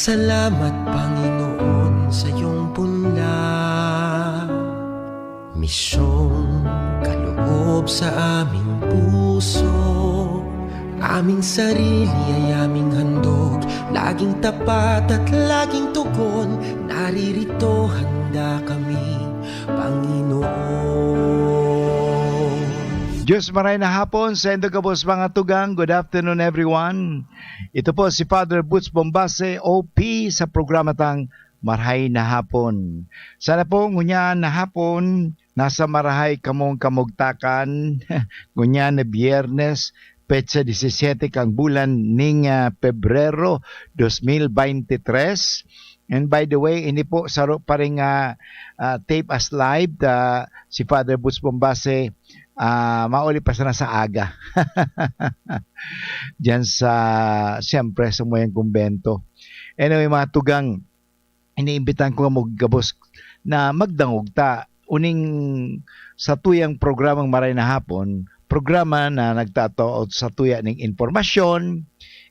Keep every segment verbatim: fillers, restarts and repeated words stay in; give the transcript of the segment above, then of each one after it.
Salamat, Panginoon, sa iyong punla. Misyong kaloob sa aming puso. Aming sarili ay aming handog. Laging tapat at laging tugon. Naririto handa kami, Panginoon. Diyos maray na hapon sa indo gabos mga tugang. Good afternoon, everyone. Ito po si Father Boots Bombase, O P, sa programa tang Marhay na Hapon. Sana po ngunyan na hapon, nasa marahay kamong kamugtakan. Ngunyan na Biyernes, petsa disisete kang bulan ning, ah, Pebrero dos mil beintitres. And by the way, ini po saro pa rin nga, ah, tape as live ta si Father Boots Bombase, ah, mauli pa sana sa aga. Diyan sa, siyempre, sa Moyang Kumbento. Anyway, mga tugang, iniimbitahan ko kamo gabos na magdangog ta uning satuyang programang Maray na Hapon, programa na nagtatao satuya ning impormasyon,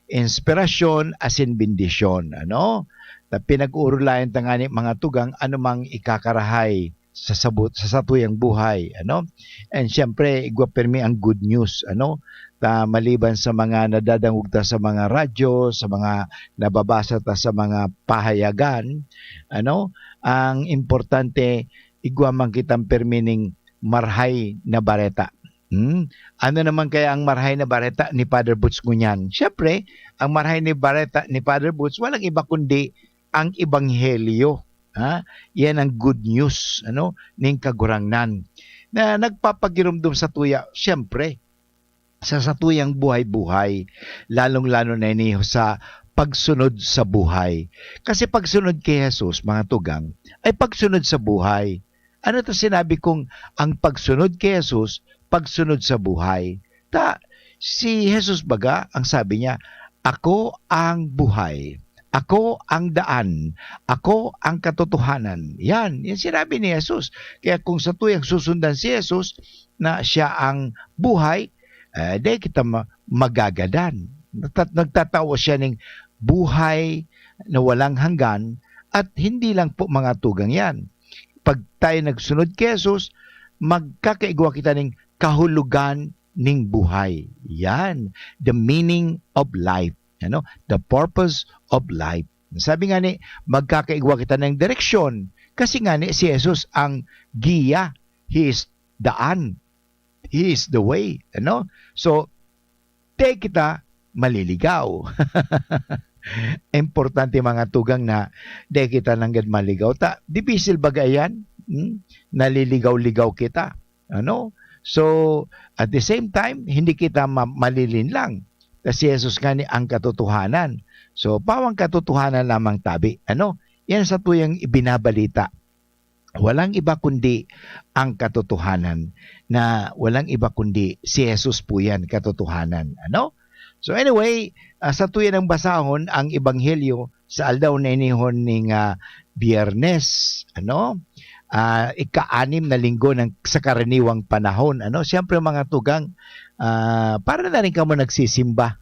inspirasyon, asin bendisyon, ano? Ta pinag-uurulayan ta ngani, mga tugang, ano mang ikakarahay sa sabot, sa satuyang buhay, ano? And siyempre, igwa pirmi ang good news, ano? Ta maliban sa mga nadadangog ta sa mga radyo, sa mga nababasa ta sa mga pahayagan, ano? Ang importante, igwa man kitang pirmi ning marhay na bareta. Hmm? Ano naman kaya ang marhay na bareta ni Father Boots ngunyan? Siyempre, ang marhay ni bareta ni Father Boots, walang iba kundi ang ebanghelyo. Ha? Yan ang good news, ano, ning Kagurangnan na nagpapagiromdom satuya, siyempre, sa satuyang buhay-buhay, lalong-lalo na ini sa pagsunod sa buhay. Kasi pagsunod kay Jesus, mga tugang, ay pagsunod sa buhay. Ano to sinabi kong ang pagsunod kay Jesus, pagsunod sa buhay? Ta, si Jesus baga, ang sabi niya, "Ako ang buhay. Ako ang daan. Ako ang katotohanan." Yan, yan sinabi ni Jesus. Kaya kung satuyang susundan si Jesus, na siya ang buhay, eh, di kita ma-, magagadan. Nagtat-, nagtatao siya ning buhay na walang hanggan at hindi lang po mga tugang yan. Pag tayo nagsunod kay Jesus, magkakaigwa kita ning kahulogan ning buhay. Yan, the meaning of life, ano? The purpose of life. Sabi nga ni, magkakaigwa kita ng direksyon kasi nga ni si Jesus ang giya. He is daan. He is the way, ano? So, di kita maliligaw. Importante, mga tugang, na di kita nanggad maligaw. Ta, dibisil baga yan? Hmm? Naliligaw-ligaw kita. Ano? So, at the same time, hindi kita ma-, malilinlang. Ta si Jesus nga ni ang katotohanan. So, pawang katotohanan lamang tabi. Ano? Yan satuyang ibinabalita. Walang iba kundi ang katotohanan, na walang iba kundi si Jesus po yan, katotohanan. Ano? So anyway, ah, satuya nang basahon ang Ebanghelyo sa aldaw na inihon ning, ah, Biyernes, ano? Ah, ika-anim na linggo ng, sa karaniwang panahon, ano? Siyempre, mga tugang, ah, para na rin kamo nagsisimba.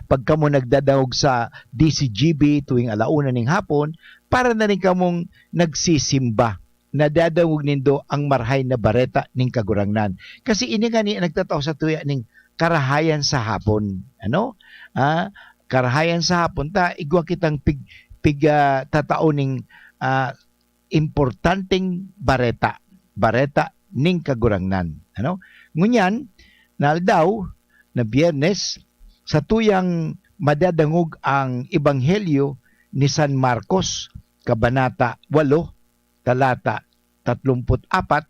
Pag kamo nagdadangog sa D C G B tuwing ala una ning hapon, para na rin kamong nagsisimba, nadadangog nindo ang Marahay na Bareta ning Kagurangnan. Kasi ini ngani nagtatao satuya ning karahayan sa hapon. Ano? Ah, karahayan sa hapon, ta igwa kitang pig-, pig-, ah, tatao ning, ah, importanteng bareta, bareta ning Kagurangnan. Ano? Ngunyan, na aldaw, na Biyernes, satuyang madadangog ang Ebanghelyo ni San Marcos, Kabanata walo, talata tatlumput apat,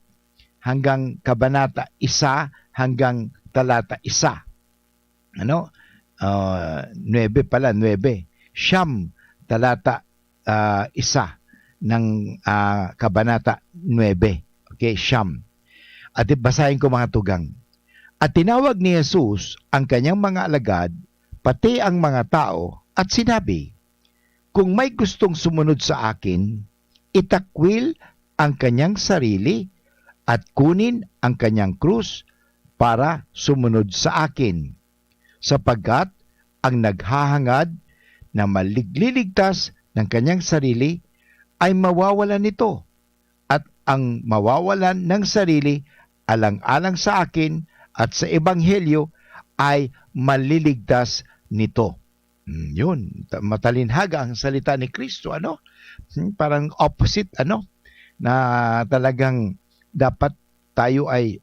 hanggang Kabanata isa hanggang talata isa. Ano? Ah, nuebe pala, nuebe. Siyam, talata, ah, isa ng, ah, Kabanata nuebe. Okay, siyam. At basahin ko, mga tugang. At tinawag ni Jesus ang kanyang mga alagad, pati ang mga tao, at sinabi, "Kung may gustong sumunod sa akin, itakwil ang kanyang sarili at kunin ang kanyang krus para sumunod sa akin. Sapagkat ang naghahangad na malig-, liligtas ng kanyang sarili ay mawawalan nito, at ang mawawalan ng sarili alang-alang sa akin at sa ebanghelyo ay maliligtas nito. Hmm, yun. Ta-, matalinhaga ang salita ni Kristo, ano? Hmm, parang opposite, ano? Na talagang dapat tayo ay,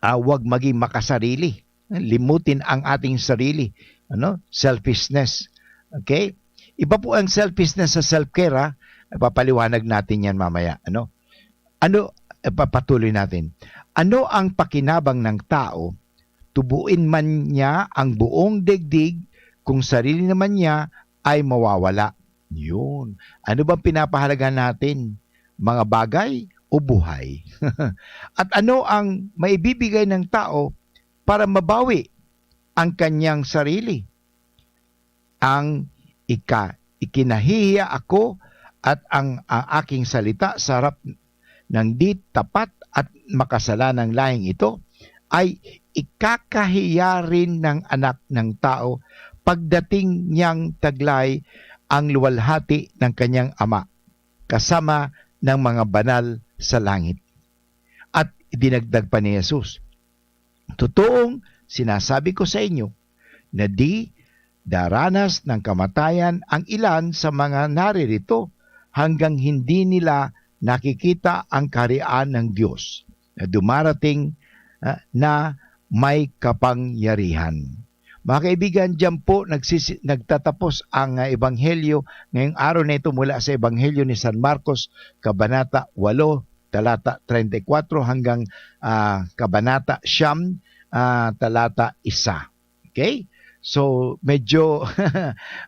ah, wag maging makasarili. Limutin ang ating sarili, ano? Selfishness. Okay? Iba po ang selfishness sa self-care, ha? Ipapaliwanag natin yan mamaya, ano? Ano, ipapatuloy natin. Ano ang pakinabang ng tao? Tubuin man niya ang buong digdig, kung sarili naman niya ay mawawala. Yun. Ano bang pinapahalagahan natin? Mga bagay o buhay? At ano ang maibibigay ng tao para mabawi ang kanyang sarili? Ang ika-, ikinahihiya ako at ang, ang aking salita sa harap ng di tapat at makasalanang lahing ito ay ikakahiya rin ng Anak ng Tao pagdating niyang taglay ang luwalhati ng kanyang Ama kasama ng mga banal sa langit. At idinagdag pa ni Jesus, "Totoong sinasabi ko sa inyo na di daranas ng kamatayan ang ilan sa mga naririto hanggang hindi nila nakikita ang kaharian ng Diyos na dumarating, ah, na may kapangyarihan." Mga kaibigan, diyan po nagsisi-, nagtatapos ang, ah, Ebanghelyo ngayong araw na ito mula sa Ebanghelyo ni San Marcos, Kabanata walo, talata treinta y cuatro hanggang, ah, Kabanata siyam, ah, talata isa. Okay? So, medyo,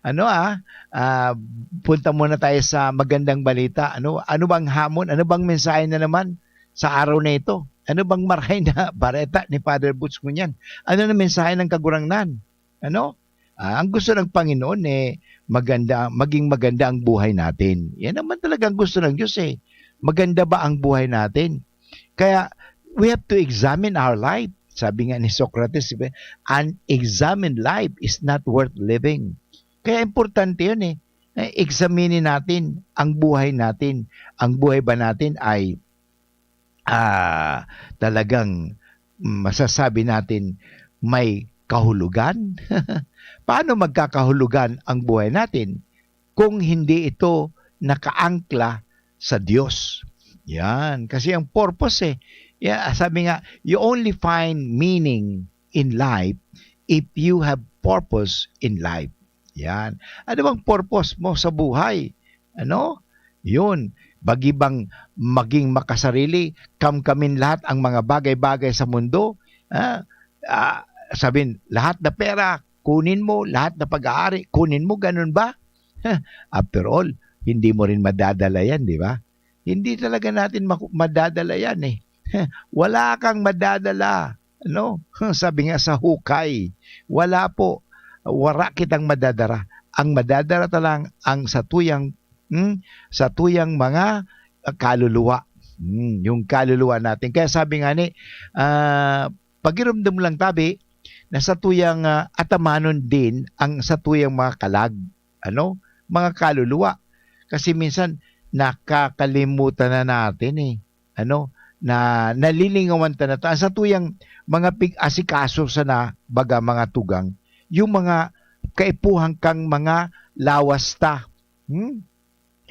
ano, ah, ah, punta muna tayo sa magandang balita. Ano, ano bang hamon? Ano bang mensahe na naman sa araw na ito? Ano bang marahay na bareta ni Father Boots ngunyan? Ano na mensahe ng Kagurangnan? Ano? Ah, ang gusto ng Panginoon, eh, maganda, maging maganda ang buhay natin. Yan naman talaga ang gusto ng Diyos, eh. Maganda ba ang buhay natin? Kaya, we have to examine our life. Sabi nga ni Socrates, di ba, "An examined life is not worth living." Kaya importante yun, eh. Eh, examinin natin ang buhay natin. Ang buhay ba natin ay, ah, talagang masasabi natin may kahulugan? Paano magkakahulugan ang buhay natin kung hindi ito nakaangkla sa Diyos? Yan. Kasi ang purpose, eh, ya-, sabi nga, "You only find meaning in life if you have purpose in life." Yan. Ano bang purpose mo sa buhay? Ano? Yun. Bagi bang maging makasarili, kamkamin lahat ang mga bagay-bagay sa mundo? Ah, ah, sabihin, lahat na pera, kunin mo, lahat na pag-aari, kunin mo, ganun ba? After all, hindi mo rin madadala yan, di ba? Hindi talaga natin maku-, madadala yan, eh. Wala kang madadala, no? Sabi nga sa hukay, wala po, wara kitang madadara. Ang madadara ta lang ang satuyang, hmm, satuyang mga, ah, kaluluwa. Hmm, yung kaluluwa natin. Kaya sabi nga ni, ah, pagiromdom lang tabi na satuyang, ah, atamanon din ang satuyang mga kalag, ano, mga kaluluwa. Kasi minsan nakakalimutan na natin, eh. Ano, na nalilingawan ta na ta. Ang satuyang mga pig-asikaso sana, baga mga tugang, yung mga kaipuhan kang mga lawas ta. Hmm?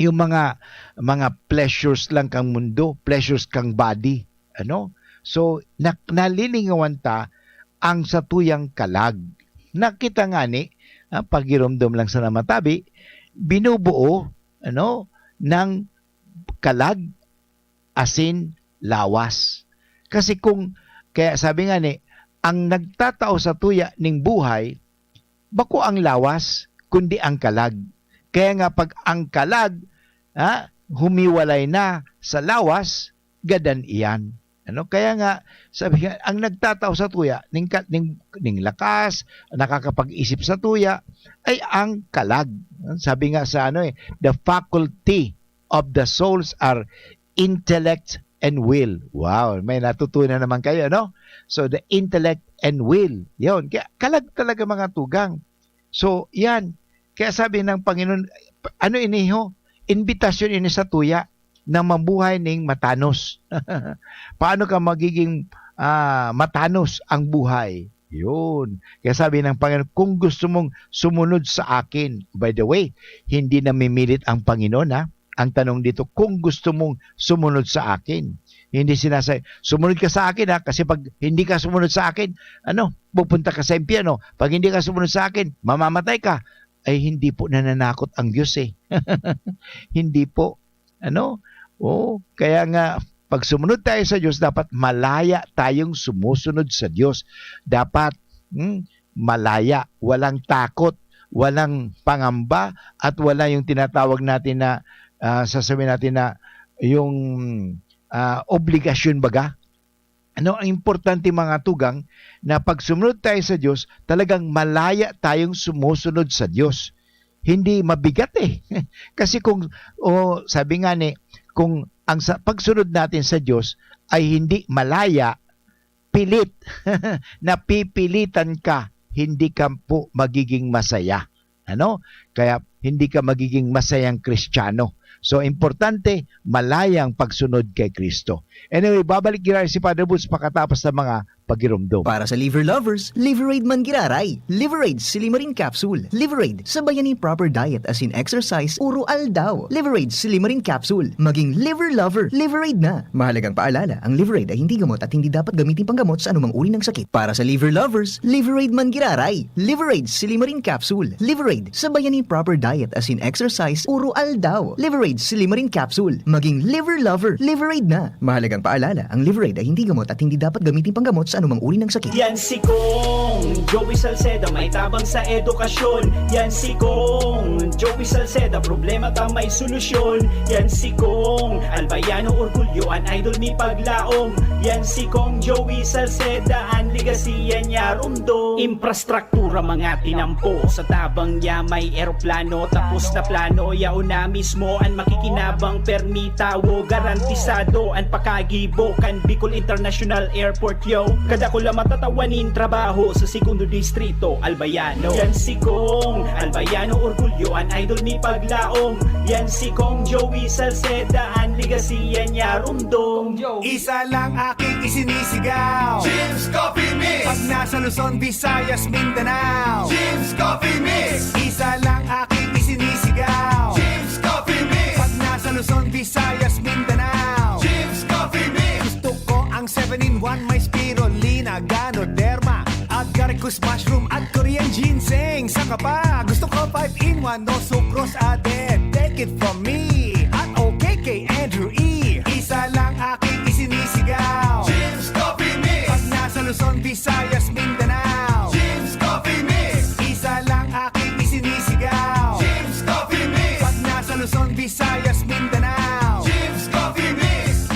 Yung mga, mga pleasures lang kang mundo, pleasures kang body, ano? So, na-, nalilingawan ta ang satuyang kalag. Nakita ngani, ah, pagiromdom lang sana matabi, binubuo, ano, ng kalag, asin, lawas. Kasi kung, kaya sabi nga ni, ang nagtatao sa tuya ning buhay, bako ang lawas, kundi ang kalag. Kaya nga pag ang kalag, ha, humiwalay na sa lawas, gadan iyan. Ano? Kaya nga, sabi nga, ang nagtatao sa tuya, ning ka-, ning, ning lakas, nakakapag-isip sa tuya, ay ang kalag. Sabi nga sa ano eh, "The faculty of the souls are intellect and will." Wow, may natutunan naman kayo, no? So, the intellect and will. Yun. Kaya kalag talaga, mga tugang. So, yan. Kaya sabi ng Panginoon, ano ini ho? Imbitasyon ini sa tuya na mabuhay ning matanos. Paano ka magiging, ah, matanos ang buhay? Yun. Kaya sabi ng Panginoon, "Kung gusto mong sumunod sa akin," by the way, hindi namimilit ang Panginoon, ha? Ang tanong dito, kung gusto mong sumunod sa akin. Hindi sinasay, "Sumunod ka sa akin, ha, kasi pag hindi ka sumunod sa akin, ano, pupunta ka sa impyerno. Pag hindi ka sumunod sa akin, mamamatay ka." Ay, hindi po nananakot ang Diyos, eh. Hindi po. Ano? Oo, kaya nga, pag sumunod tayo sa Diyos, dapat malaya tayong sumusunod sa Diyos. Dapat, hmm, malaya, walang takot, walang pangamba, at wala yung tinatawag natin na, ah, sasabihin natin na yung, ah, obligasyon baga. Ano, ang importante, mga tugang, na pag sumunod tayo sa Diyos, talagang malaya tayong sumusunod sa Diyos. Hindi mabigat, eh. Kasi kung, o, sabi nga ni, kung ang sa, pagsunod natin sa Diyos ay hindi malaya, pilit, napipilitan ka, hindi ka po magiging masaya. Ano? Kaya hindi ka magiging masayang Kristiyano. So, importante, malayang pagsunod kay Kristo. Anyway, babalik giraray si Father Boots pakatapos ng mga pagiromdom. Para sa liver lovers, Liverade man giraray. Liverade Silimarin Capsule. Liverade, sabayan ni proper diet as in exercise, uro aldaw. Liverade Silimarin Capsule. Maging liver lover, Liverade na. Mahalagang paalala, ang Liverade ay hindi gamot at hindi dapat gamitin panggamot sa anumang uri ng sakit. Para sa liver lovers, Liverade man giraray. Liverade Silimarin Capsule. Liverade, sabayan ni proper diet as in exercise, uro aldaw. Liverade Silimarin Capsule. Maging liver lover, Liverade na. Mahalagang paalala, ang Liverade ay hindi gamot at hindi dapat gamitin panggamot sa anumang uri ng sakit. Yan si Kong Joey Salceda, may tabang sa edukasyon. Yan si Kong Joey Salceda, problema ta may solusyon. Yan si Kong Albayano Orgulyo, an idol mi paglaom. Yan si Kong Joey Salceda, an legacy yan ya rumdom. Imprastrak- tura mga tinampo. Sa tabang niya may eroplano, tapos na plano, yaon na mismo an makikinabang. Permi tawo, garantisado an pakagibo kan Bicol International Airport, yo. Kadakula matatawa nin trabaho sa Segundo Distrito, Albayano. Yan si Kong Albayano, orgulyo an idol mi paglaom. Yan si Kong Joey Salceda, an legacy yan niya rumdom. Isa lang aking isinisigaw. Jim's Coffee Mix. Pag nasa Luzon, Visayas, Mindanao. Jim's Coffee Mix. Isa lang aking isinisigaw. Jim's Coffee Mix. Pag nasa Luzon, Visayas, Mindanao. Jim's Coffee Mix. Gusto ko ang seven-in-one, may spirulina, ganoderma, agaricus mushroom at Korean ginseng. Saka pa, gusto ko five-in-one, no sucrose added. Take it from me at okay kay Andrew E. Isa lang aking isinisigaw. Jim's Coffee Mix. Pag nasa Luzon, Visayas, Mindanao. Jim's Coffee Mix. Isa lang aking isinisigaw. Jim's Coffee Mix. Pag nasa Luzon, Visayas, Mindanao. Jim's Coffee Mix.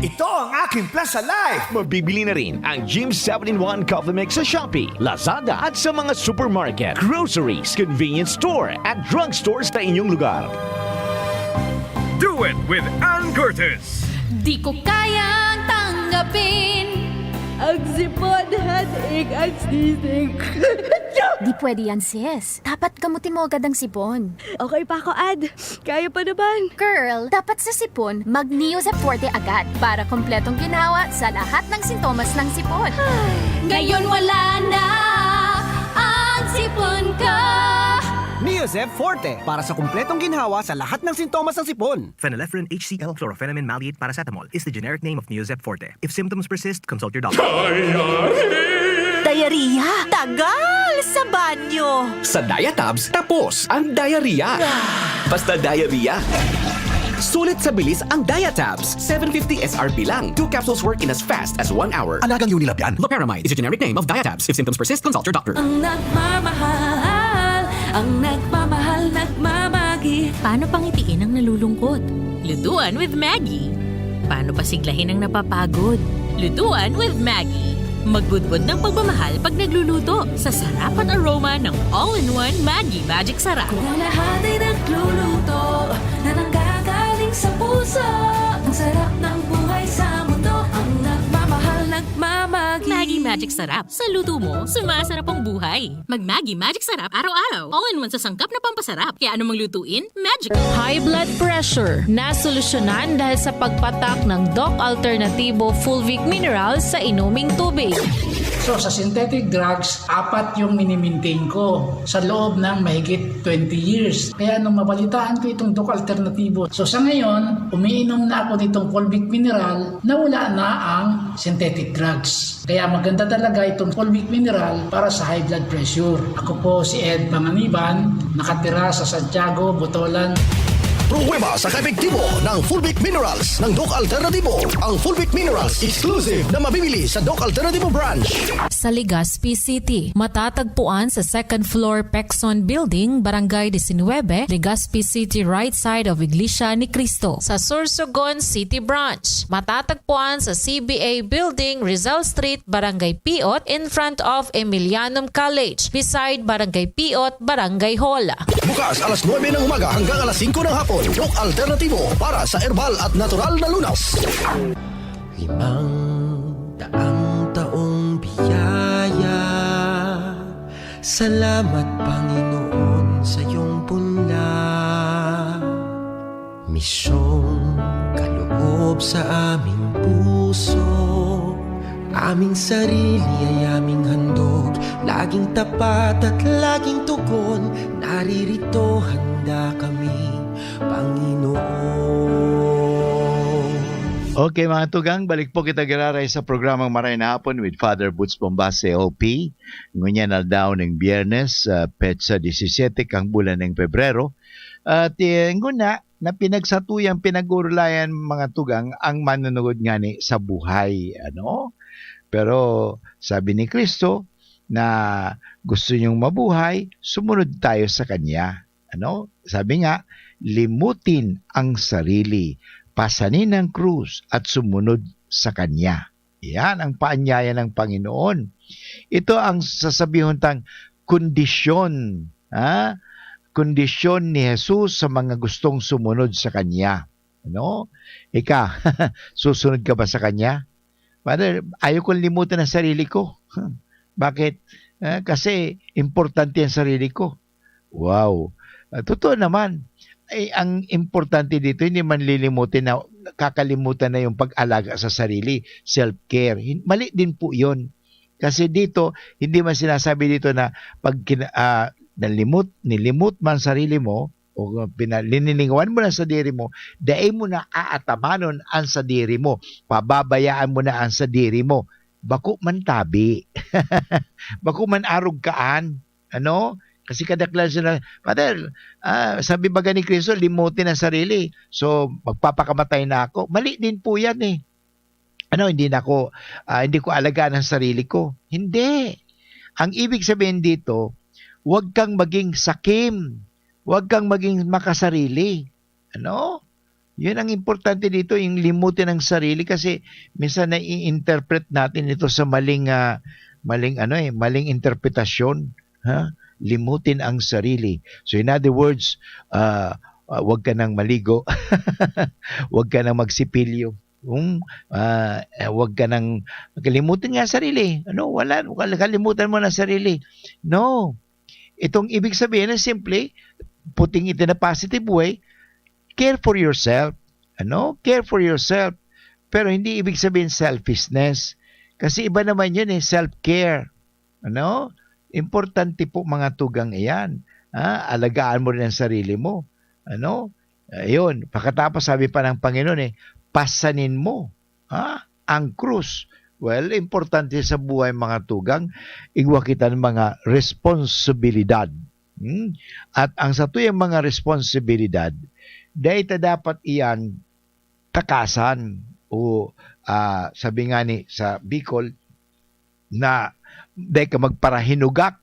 Ito ang aking Plaza Life. Mabibili na rin ang Jim's seven-in-one Coffee Mix sa Shopee, Lazada at sa mga supermarket, groceries, convenience store at drugstores sa inyong lugar. Do it with Ann Curtis. Di ko kayang tanggapin ang sipon, headache, at sneezing. Di pwede yan, sis. Dapat gamutin mo agad ang sipon. Okay pa ako, Ad. Kaya pa naman. Girl, dapat sa sipon, mag Neozep Forte agad para kompletong ginhawa sa lahat ng sintomas ng sipon. Ngayon wala na ang sipon ko. Neozep Forte, para sa kompletong ginhawa sa lahat ng sintomas ng sipon. Phenylephrine H C L, chlorphenamine maleate, paracetamol is the generic name of Neozep Forte. If symptoms persist, consult your doctor. Diarrhea? Tagal sa banyo! Sa Diatabs, tapos ang diarrhea. Basta diarrhea. Sulit sa bilis ang Diatabs. Seven fifty S R P lang. Two capsules work in as fast as one hour. Alagang Unilab yan. Loperamide is a generic name of Diatabs. If symptoms persist, consult your doctor. Ang nagmamahal, ang nagmamahal, nagmamagi. Paano pangitiin ang nalulungkot? Lutuan with Maggi. Paano pasiglahin ang napapagod? Lutuan with Maggi. Magbudbod ng pagmamahal pag nagluluto sa sarap at aroma ng all-in-one Maggi Magic Sarap. Kung ang lahat ay nagluluto na nanggagaling sa puso, ang sarap ng buhay sa mundo, ang nagmamahal, nagmamagi. Maggi Magic Sarap. Sa luto mo, sumasarap ang buhay. Mag Maggi Magic Sarap araw-araw. All-in-one sa sangkap na pampasarap. Kaya anumang lutuin, Magic. High blood pressure, nasolusyonan dahil sa pagpatak ng Doc Alternativo Fulvic Minerals sa inuming tubig. So, sa synthetic drugs, apat yung minimintain ko sa loob ng mahigit twenty years. Kaya nung mabalitaan ko itong Doc Alternativo, so sa ngayon, umiinom na ako nitong Fulvic Mineral na wala na ang synthetic drugs. Kaya maganda talaga itong Fulvic Mineral para sa high blood pressure. Ako po si Ed Panganiban, nakatira sa Santiago, Botolan. Pruweba sa kaepektibo ng Fulvic Minerals ng Doc Alternativo. Ang Fulvic Minerals exclusive na mabibili sa Doc Alternativo Branch. Sa Legazpi City, matatagpuan sa second floor Pexon Building, Barangay diecinuebe, Legazpi City, right side of Iglesia ni Cristo. Sa Sorsogon City Branch, matatagpuan sa C B A Building, Rizal Street, Barangay Piot, in front of Emilianum College, beside Barangay Piot, Barangay Hall. Bukas alas nuebe ng umaga hanggang alas singko ng hapon. Doc Alternativo para sa herbal at natural na lunas. Limang daang taong biyaya. Salamat, Panginoon, sa iyong punla. Misyong kaloob sa aming puso, aming sarili ay aming handog. Laging tapat at laging tugon, naririto handa kami, Panginoon. Okay, mga tugang, balik po kita giraray sa programang Maray na Hapon with Father Boots Bombase, O P. Ngunyan aldaw ning Biyernes, ah, petsa disisete kang bulan ning Pebrero. At, eh, nguna, na pinagsatuyang pinag-urulayan, mga tugang, ang manunungod ngani sa buhay, ano? Pero sabi ni Kristo na gusto niyong mabuhay, sumunod tayo sa Kanya. Ano? Sabi nga, "Limutin ang sarili, pasanin ang krus at sumunod sa Kanya." Yan ang paanyaya ng Panginoon. Ito ang sasabihon tang kondisyon, ha? Kondisyon ni Jesus sa mga gustong sumunod sa Kanya. Ano? Ika, susunod ka ba sa Kanya? "Father, ayaw kong limutan ang sarili ko." Bakit? Ah, kasi importante ang sarili ko. Wow. Ah, totoo naman. Ay, ang importante dito, hindi man lilimutin na kakalimutan na yung pag-alaga sa sarili, self-care. Hin-, mali din po yun. Kasi dito, hindi man sinasabi dito na pag kina-, ah, nalimot, nilimot man sarili mo, o pina-, linilingawan mo na sadiri mo, dai mo na aatamanon ang sadiri mo. Pababayaan mo na ang sadiri mo. Bako man tabi. Bako man arog kaan. Ano? Kasi kadaklan sila, "Father, ah, sabi baga ni Kristo, limutin ang sarili. So, magpapakamatay na ako." Mali din po yan eh. Ano, hindi na ako, ah, hindi ko alagaan ang sarili ko. Hindi. Ang ibig sabihin dito, huwag kang maging sakim. Huwag kang maging makasarili. Ano? Yun ang importante dito, yung limutin ang sarili, kasi minsan nai-interpret natin ito sa maling, ah, maling ano eh, maling interpretasyon, ha? Limutin ang sarili. So in other words, ah, ah, wag ka nang maligo. Wag ka nang magsipilyo. Kung, ah, eh, wag ka nang kalimutin nga sarili. Ano, wala, kal-, kalimutan mo na sarili. No. Itong ibig sabihin na simply, putting it in a positive way, care for yourself. Ano? Care for yourself. Pero hindi ibig sabihin selfishness. Kasi iba naman yun eh, self-care. Ano? Importante po, mga tugang, iyan. Ha? Alagaan mo rin ang sarili mo. Ano? Ayun. Pagkatapos, sabi pa ng Panginoon eh, "Pasanin mo, ha? Ang krus." Well, importante sa buhay, mga tugang, igwa kita ng mga responsibilidad. Hmm? At ang satuyang mga responsibilidad, dai ta dapat iyan takasan o, ah, sabi nga ni sa Bicol, na dai ka magparahinugak.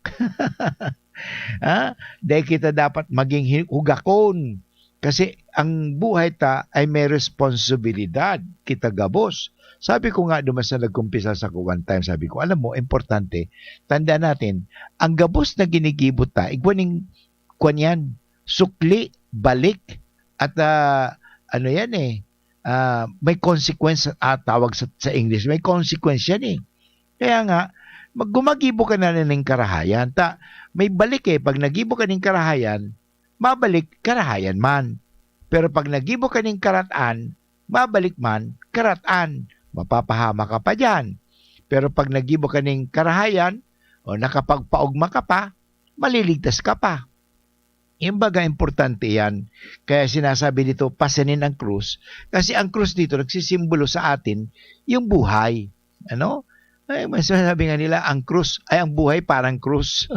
Ha? Dai kita dapat maging hi-, hugakon. Kasi ang buhay ta ay may responsibilidad. Kita gabos. Sabi ko nga duman sa nagkumpisal sako one time, sabi ko, "Alam mo, importante, tandaan natin, ang gabos na ginigibo ta, igwa ning kwan yan, sukli, balik, at, ah, ano yan eh, ah, may consequence, ah, tawag sa, sa English, may consequence yan eh." Kaya nga, Mag-, gumagibo ka na rin ng karahayan. Ta, may balik eh. Pag nagibo ka ng karahayan, mabalik karahayan man. Pero pag nagibo ka ng karatan, mabalik man karatan. Mapapahama ka pa diyan. Pero pag nagibo ka ng karahayan, o nakapagpaugma ka pa, maliligtas ka pa. Yung baga, importante yan. Kaya sinasabi dito, pasanin ang krus. Kasi ang krus dito, nagsisimbolo sa atin yung buhay. Ano? Ay, mas sabi nga nila, ang krus, ay, ang buhay parang krus.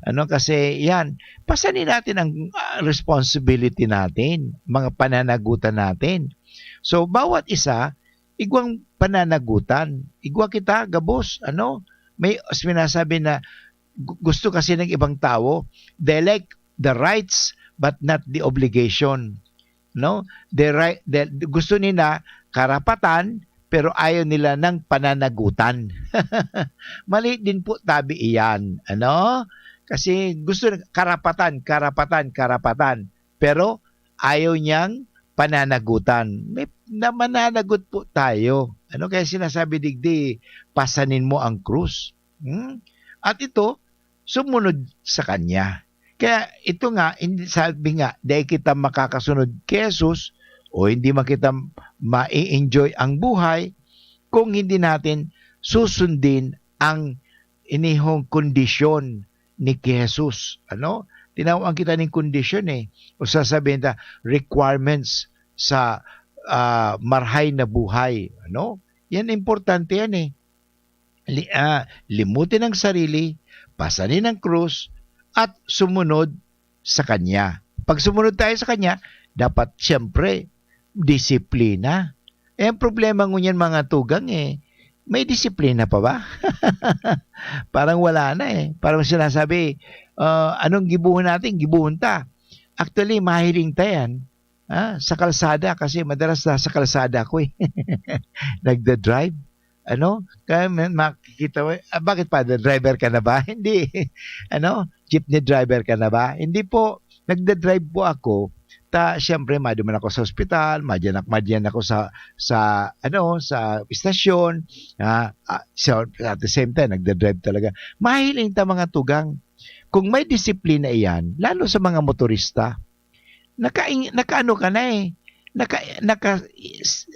Ano? Kasi yan, pasanin natin ang, ah, responsibility natin, mga pananagutan natin. So, bawat isa, igwang pananagutan. Igwa kita, gabos, ano? May sinasabi na gu-, gusto kasi ng ibang tao, they like the rights but not the obligation. No? They ri-, they, gusto nila karapatan, pero ayaw nila ng pananagutan. Mali din po tabi iyan, ano? Kasi gusto na karapatan, karapatan, karapatan. Pero ayaw niyang pananagutan. May, na mananagot po tayo. Ano kaya sinasabi digdi, "Pasanin mo ang krus." Hmm? At ito, sumunod sa kanya. Kaya ito nga, hindi, sabi nga, dai kita makakasunod kay Jesus o hindi man kita ma-enjoy ang buhay kung hindi natin susundin ang inihong kondisyon ni ki Jesus. Ano? Tinawag kita ning kondisyon eh. O sasabihin ta, requirements sa, ah, marhay na buhay. Ano? Yan, importante yan eh. Li-, ah, limutin ang sarili, pasanin ang krus, at sumunod sa Kanya. Pag sumunod tayo sa Kanya, dapat siyempre, disiplina. Eh, ang problema ngunyan, mga tugang eh, may disiplina pa ba? Parang wala na eh. Parang sinasabi, ah, "Anong gibohon natin? Gibohon ta." Actually, mahiling ta yan, ah, sa kalsada kasi madalas nasa kalsada ako eh. Nagda-drive. Ano? Kaya may makikita mo, "Ah, bakit, Father, driver ka na ba?" "Hindi." Ano? "Jeepney driver ka na ba?" "Hindi po. Nagda-drive po ako. Ta, siyempre, maduman ako sa ospital, madyan ak-, madyan ako sa, sa, ano, sa istasyon." Ah, ah, so, at the same time, nagda-drive talaga. Mahiling ta, mga tugang. Kung may disiplina iyan, lalo sa mga motorista, naka-, nakaano ka na eh, naka-, naka-,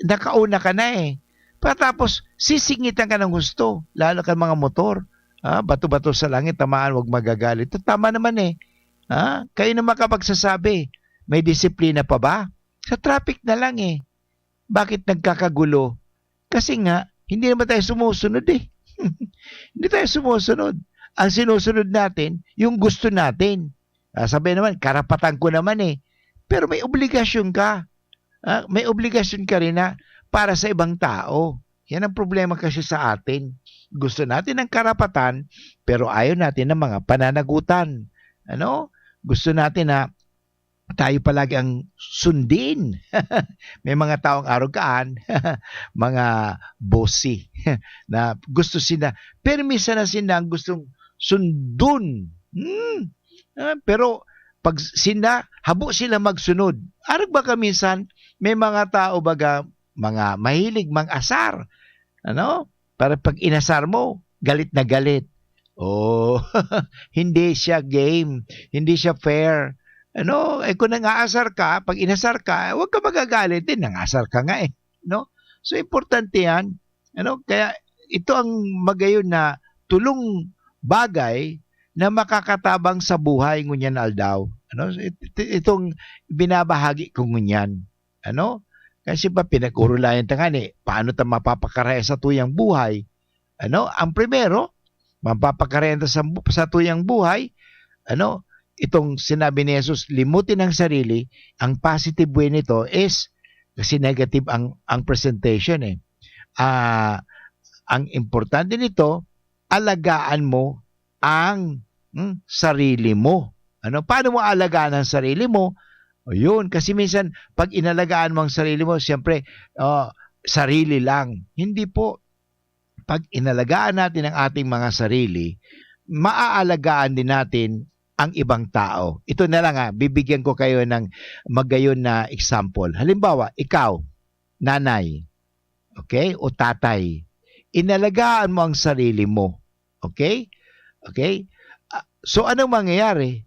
nakauna ka na eh. Pagkatapos, sisingitan ka ng husto, lalo kan mga motor. Ah, bato-bato sa langit, tamaan, wag magagalit. Tama naman eh. Ah, kayo na makapagsasabi, may disiplina pa ba? Sa traffic na lang eh. Bakit nagkakagulo? Kasi nga, hindi naman tayo sumusunod eh. Hindi tayo sumusunod. Ang sinusunod natin, yung gusto natin. Ah, sabi naman, "Karapatan ko naman eh." Pero may obligasyon ka. Ah, may obligasyon ka rin na para sa ibang tao. Yan ang problema kasi sa atin. Gusto natin ng karapatan, pero ayaw natin ng mga pananagutan. Ano? Gusto natin na tayo palagi ang sundin. May mga taong arogaan, mga bossy, na gusto sinda, permi sana sinda ang gustong sundon. Hmm. Ah, pero pag sinda, habo sila magsunod. Arog ba ka minsan, may mga tao baga, mga mahilig mang-asar. Ano? Para pag inasar mo, galit na galit. Oh, hindi siya game, hindi siya fair. Ano, eh, kung nang-aasar ka, pag inasar ka, huwag ka magagalit din, nang-asar ka nga eh, no? So, importante yan. Ano, kaya ito ang magayon na tulong bagay na makakatabang sa buhay ngunyan aldaw. Ano, it-, it-, itong binabahagi ko ngunyan. Ano? Kasi pa pinag-urulayan ta nga ni, paano ta mapapakaraya sa tuyang buhay? Ano? Ang primero, mapapakaraya ta sa bu-, sa tuyang buhay, ano? Itong sinabi ni Jesus, "Limutin ang sarili." Ang positive way nito is, kasi negative ang, ang presentation eh. Ah, ang importante nito, alagaan mo ang, hmm, sarili mo. Ano? Paano mo alagaan ang sarili mo? O yun, kasi minsan, pag inalagaan mo ang sarili mo, siyempre, ah, sarili lang. Hindi po. Pag inalagaan natin ang ating mga sarili, maaalagaan din natin ang ibang tao. Ito na lang, ah, bibigyan ko kayo ng magayon na example. Halimbawa, ikaw, nanay, okay, o tatay, inalagaan mo ang sarili mo. Okay? Okay? Ah, so, anong mangyayari?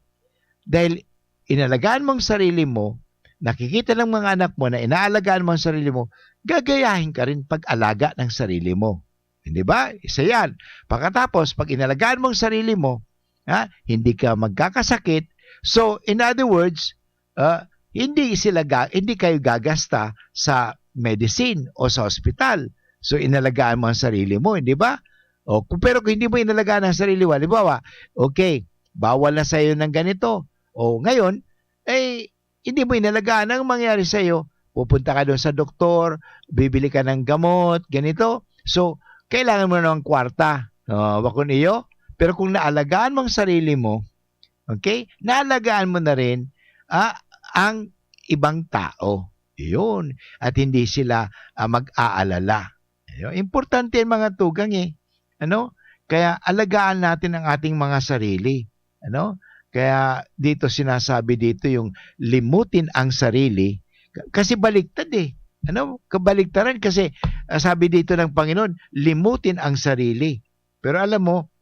Dahil inalagaan mo ang sarili mo, nakikita ng mga anak mo na inaalagaan mo ang sarili mo, gagayahin ka rin pag-alaga ng sarili mo. Hindi ba? Isa yan. Pagkatapos, pag inalagaan mo ang sarili mo, ha, hindi ka magkakasakit. So, in other words, ah, hindi sila ga-, hindi kayo gagasta sa medicine o sa ospital. So, inalagaan mo ang sarili mo, hindi ba? O, kung, pero kung hindi mo inalagaan ang sarili mo, halimbawa, okay, bawal na sa'yo ng ganito. O, ngayon, eh, hindi mo inalagaan. Ang mangyayari sa'yo, pupunta ka doon sa doktor, bibili ka ng gamot, ganito. So, kailangan mo na ng kwarta. O, bakun iyo. Pero kung naalagaan mo ang sarili mo, okay, naalagaan mo na rin, ah, ang ibang tao. Yun. At hindi sila, ah, mag-aalala. Ayun. Importante ang mga tugang eh. Ano? Kaya alagaan natin ang ating mga sarili. Ano? Kaya dito sinasabi dito yung limutin ang sarili. K-, kasi baliktad eh. Ano? Kabaliktaran kasi, ah, sabi dito ng Panginoon, limutin ang sarili. Pero alam mo,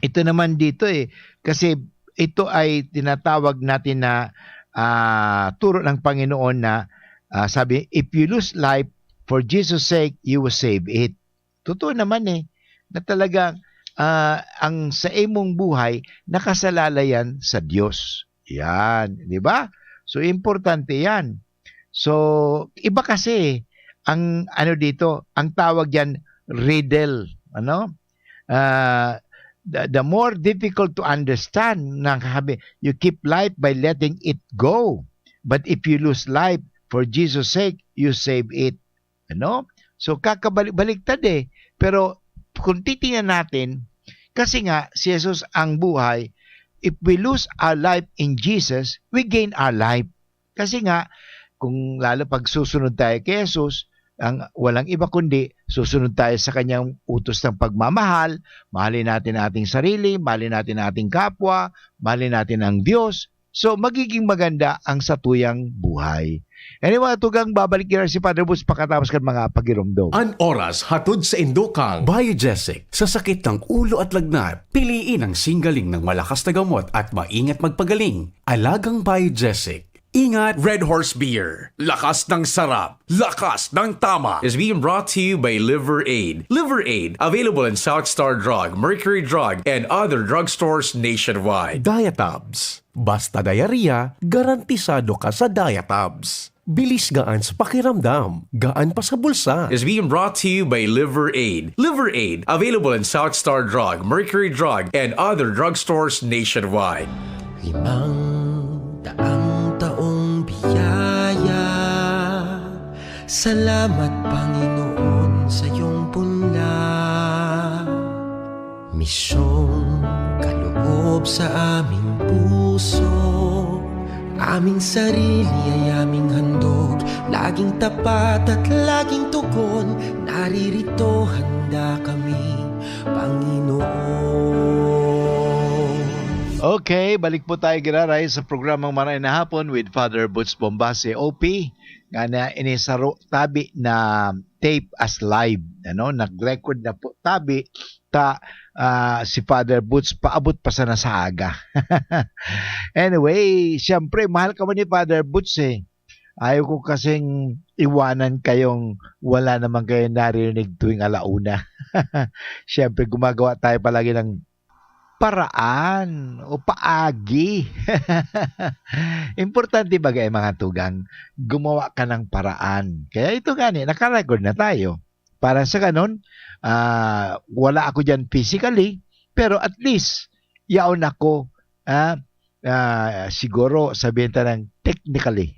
ito naman dito eh, kasi ito ay tinatawag natin na, ah, turo ng Panginoon na, ah, sabi, "If you lose life for Jesus' sake, you will save it." Totoo naman eh, na talagang, ah, ang sa imong buhay, nakasalalay yan sa Diyos. Yan, di ba? So, importante yan. So, iba kasi ang ano dito, ang tawag diyan, riddle, ano? Ah, the, the more difficult to understand, na sabi, "You keep life by letting it go. But if you lose life for Jesus' sake, you save it." Ano? So, kakabalik-baliktad eh. Pero kung titingnan natin, kasi nga, si Jesus ang buhay, if we lose our life in Jesus, we gain our life. Kasi nga, kung lalo pag susunod tayo kay Jesus, ang walang iba kundi susunod tayo sa kanyang utos ng pagmamahal, mahalin natin ating sarili, mahalin natin ating kapwa, mahalin natin ang Diyos. So, magiging maganda ang satuyang buhay. Anyway, mga tugang, babalik nyo si Father Boots pagkatapos kan mga pagiromdom. An oras hatod sa indokang Biogesic. Sa sakit ng ulo at lagnat, piliin ang singgaling ng malakas na gamot at maingat magpagaling. Alagang Biogesic. Ingat! Red Horse Beer. Lakas ng sarap. Lakas ng tama. Is being brought to you by Liver Aid. Liver Aid. Available in South Star Drug, Mercury Drug, and other drugstores nationwide. Diatabs. Basta diarrhea, garantisado ka sa Diatabs. Bilis gaan sa pakiramdam, gaan pa sa bulsa. Is being brought to you by Liver Aid. Liver Aid, available in South Star Drug, Mercury Drug, and other drugstores nationwide. Limang daang taong biyaya. Salamat, Panginoon, sa iyong punla. Misyong kaloob sa aming puso. Aming sarili ay aming handog. Laging tapat at laging tugon. Naririto handa kami, Panginoon. Okay, balik po tayo, giraray, sa programang Maray na Hapon with Father Boots Bombase, O P, nga na inisaro tabi na tape as live, ano, nag-record na po tabi ta, ah, si Father Boots paabot pa sana sa aga. Anyway, siyempre, mahal ka man ni Father Boots eh. Ayaw ko kasing iwanan kayong wala naman kayong naririnig tuwing ala una. Siyempre, gumagawa tayo palagi ng paraan o paagi. Importante baga, eh, mga tugang, gumawa ka ng paraan. Kaya ito nga ni, naka-record na tayo. Para sa ganon, ah, wala ako diyan physically, pero at least, yaon ako, ah, ah, siguro, sabihin ta ng technically,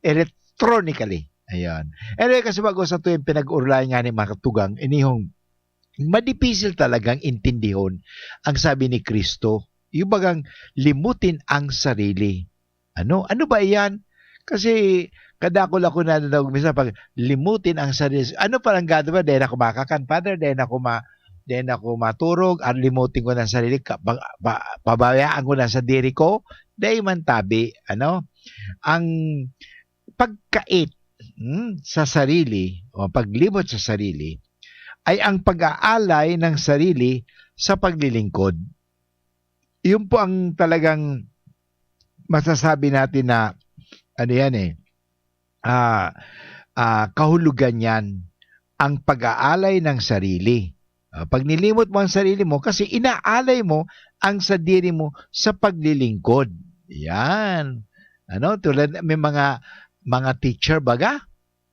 electronically. Ayan. Anyway, kasi bago sa tuwing pinag-urulayan nga ni mga tugang, inihong madipisil talagang intindihon ang sabi ni Kristo. Yung bagang limutin ang sarili. Ano? Ano ba iyan? Kasi kadakul ako na daw minsan pag limutin ang sarili. Ano pa lang gado ba? Dahil ako makakan, Father, dahil ako ma-, dahil ako maturog, at limutin ko ng sarili, ka-, pa-, pa-, pabayaan ko na sa diri ko, dahil man tabi, ano? Ang pagkait, hmm, sa sarili, o paglimot sa sarili, ay ang pag-aalay ng sarili sa paglilingkod. Yun po ang talagang masasabi natin na, ano yan eh, ah, ah, kahulugan yan, ang pag-aalay ng sarili. Ah, pag nilimot mo ang sarili mo, kasi inaalay mo ang sadiri mo sa paglilingkod. Yan. Ano, tulad, may mga, mga teacher baga,